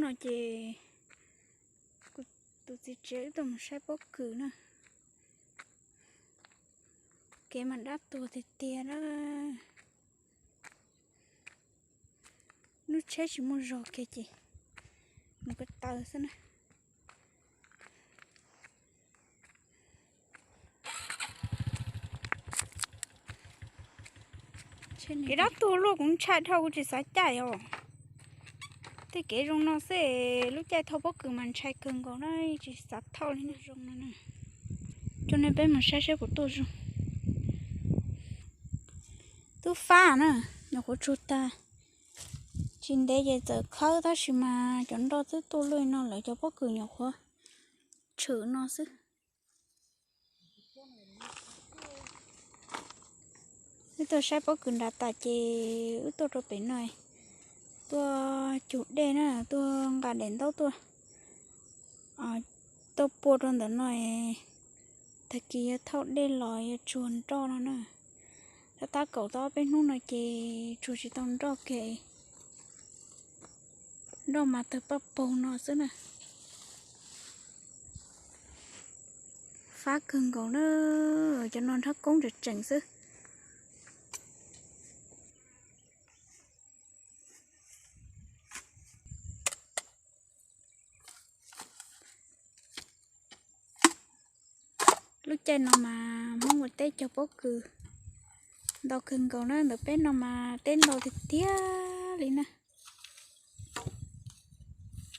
No ces kuv tus txiv tsev wb tuaj mus saib pob kws na. Kev mas dab tuag tiag tiag na. Lub tsheb tsis muaj zog kiag ces mus ko taw xwb na. Kev dab tuag luaj kuv ntshai dhau kuv tsis xav caij os. Tej kev zoo no xwb, lub caij thauj pob kws mas ntshai kawg nkaus na, tsis xav thauj li na zoo no. Coj nej peb mus saib saib puas tuaj zoo. Twb fab na, nyuam qhuav tsuag tag. Tsis ntev ces txawm khawb tab sis mas cov nroj twb tuaj luaj no lawm, cov pob kws nyuam qhuav tshwm no xwb. Wb tuaj saib pob kws nrad tas ces wb tuaj rau pem no, tuaj cug dej na, tuaj nqa daim ntaub tuaj, tuaj pua rau ntawm no. Tag kis yuav thauj dej los yuav tsuag nroj no na. Tab tab kaum tau ob peb hnub no ces tsuag tsis tau nroj kiag. Nroj mas tawg paj paug no xwb na. Fab kawg nkaus na, cov no nrhab koob tseem tseem xwb. Lub caij no mas Hmoob ua teb cog pob kws ntau kawg nkaus na, ntawm peb no mas teb ntau tiag tiag li na.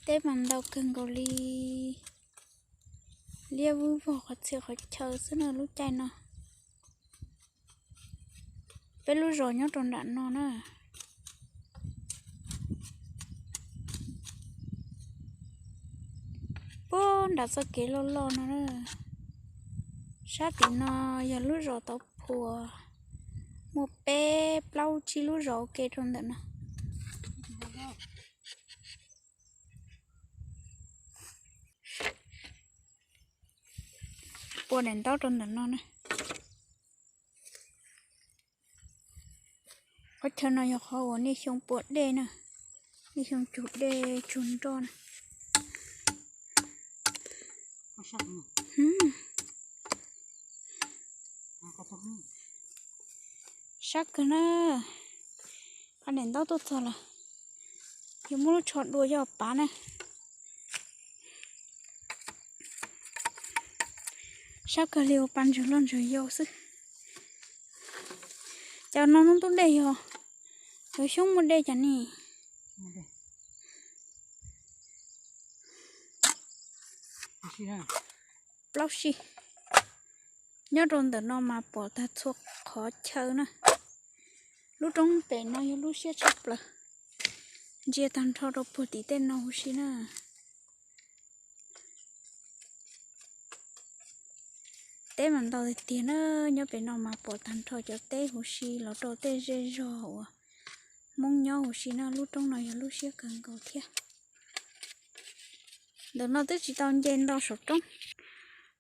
Teb mas ntau kawg nkaus li, liab vwj vog qhov txhia qhov chaw xwb na lub caij no. Peb lub zos nyob rau nram no na. Puag nram txoj kev loj loj no na. Sab tim no yog lub zos Tauv Phuas, muaj peb plaub tsib lub zos ua ke rau ntawm no. Pua daim ntaub rau ntawm no na. Qhov chaw no yog qhov uas niaj xyoo pua dej na, niaj xyoo cug dej tsuag nroj na. Sab kawg na, qhov daim ntaub tuaj txog lawm, yuav muab lub tsho dua coj pav na. Sab kawg li ua pa ntswg loj ntswg yau xwb. Cas no hnub ntub dej yog, yuav xyoob muaj dej cas ni. Plaub sij. Nyob rau ntawm no mas pom tag txhua qhov chaw na. Lub roob pem no yog lub siab tshaj plaws, ntsia tag nrho rau puag tim tej no huv si na. Teb mas ntau tiag tiag na, nyob pem no mas pom tag nrho cov teb huv si los rau tej zej zog uas Hmoob nyob huv si na. Lub roob no yog lub siab kawg nkaus thiab. Ntawm no twb tsis tau nce ntau saum roob,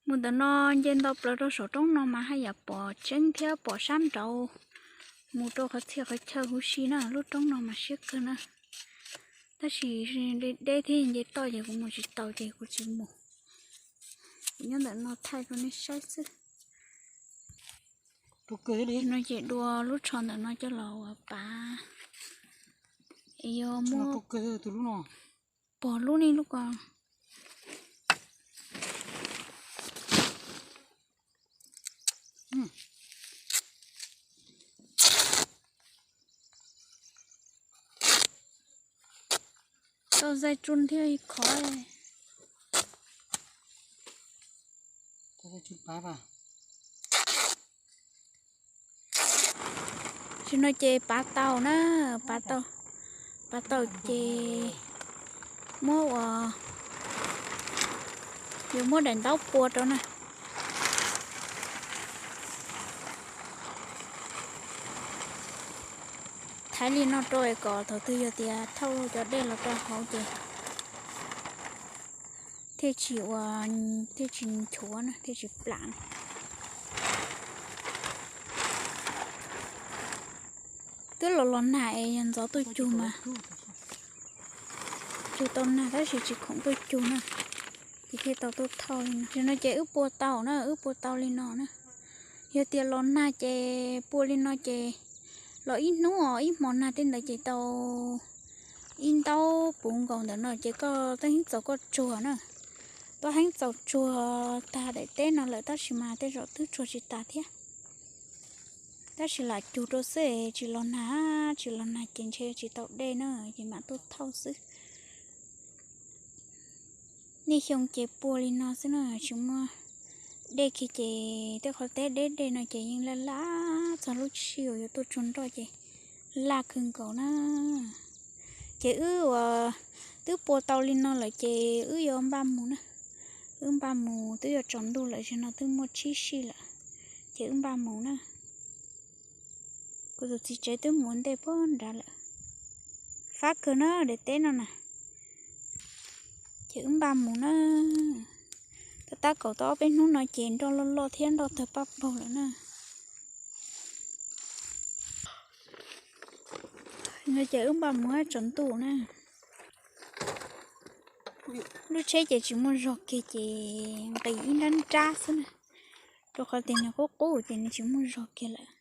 mus ntawm no nce ntau plaws rau saum roob no mas haj yam pom tseeb thiab pom sab nraud mus rau qhov txhia qhov chaw huv si na. Lub roob no mas siab kawg na, tab sis deb thiab nce toj ces kuv mus tsis tau ces kuv tsis mus. Kuv nyob ntawm no thaij rau nej saib xwb. No ces dua lub tsho ntawm no coj los ua pav, es yuav muab pog lub nej lub ko. Tau zai tsu thiab ib khov. Tam sim no ces pav tau na, pav tau, pav tau ces muab ua, yuav muab daim ntaub pua rau na. Thaiv li no rau es kom thaum twg yog tias thauj cov dej los rau hauv ces thiaj tsis ua, thiaj tsis nchuav na, thiaj tsis plam na. Twb los los nag es yog ntxov tuaj cug mas cug tau nag tab sis tsis khoom tuaj cug na, ces thiaj tau tuaj thauj li no. Tam sim no ces wb pua tau na, wb pua tau li no na. Yog tias los nag ces pua li no ces los ib hnub os, ib hmo nag tej ntawd ces tau ib ntaub puv nkaus ntawm no ces koj tuaj heev txaus koj tsuag na. Tuaj heev txaus tsuag tag daim teb no lawm tab sis mas tej zaum twb tsuag tsis tas thiab. Tab sis lam cug rau xwb, tsis los nag, tsis los nag ces ntshe tsis tau dej na, ces mam tuaj thauj xwb. Niaj xyoo ces pua li no xwb na, tsis muaj dej kiag ces tej qhov teb deb dej no ces yeej laj laj txog lub sij hawm yuav tuaj tsuag nroj ces laj kawg nkaus na. Ces wb uas twb pua tau li no lawm ces wb yuav npaj mus na. Wb npaj mus, twb yuav tsaus ntuj lawm, zaum no twb muaj tsib sij lawm, ces wb npaj mus na. Kuv tus txiv tsev twb mus ua ntej puag nrad lawm. Fab kawg na daim teb no na. Ces wb npaj mus na. Tab tab kaum tau ob peb hnub no ces nroj loj loj thiab nroj tawg paj paug lawm na. No ces wb npaj mus tsaus ntuj na. Lub tsheb ces tsis muaj zog kiag ces nqis ib nrab nrab xwb na, rau qhov tias nws qub qub ces nws tsis muaj zog kiag lawm.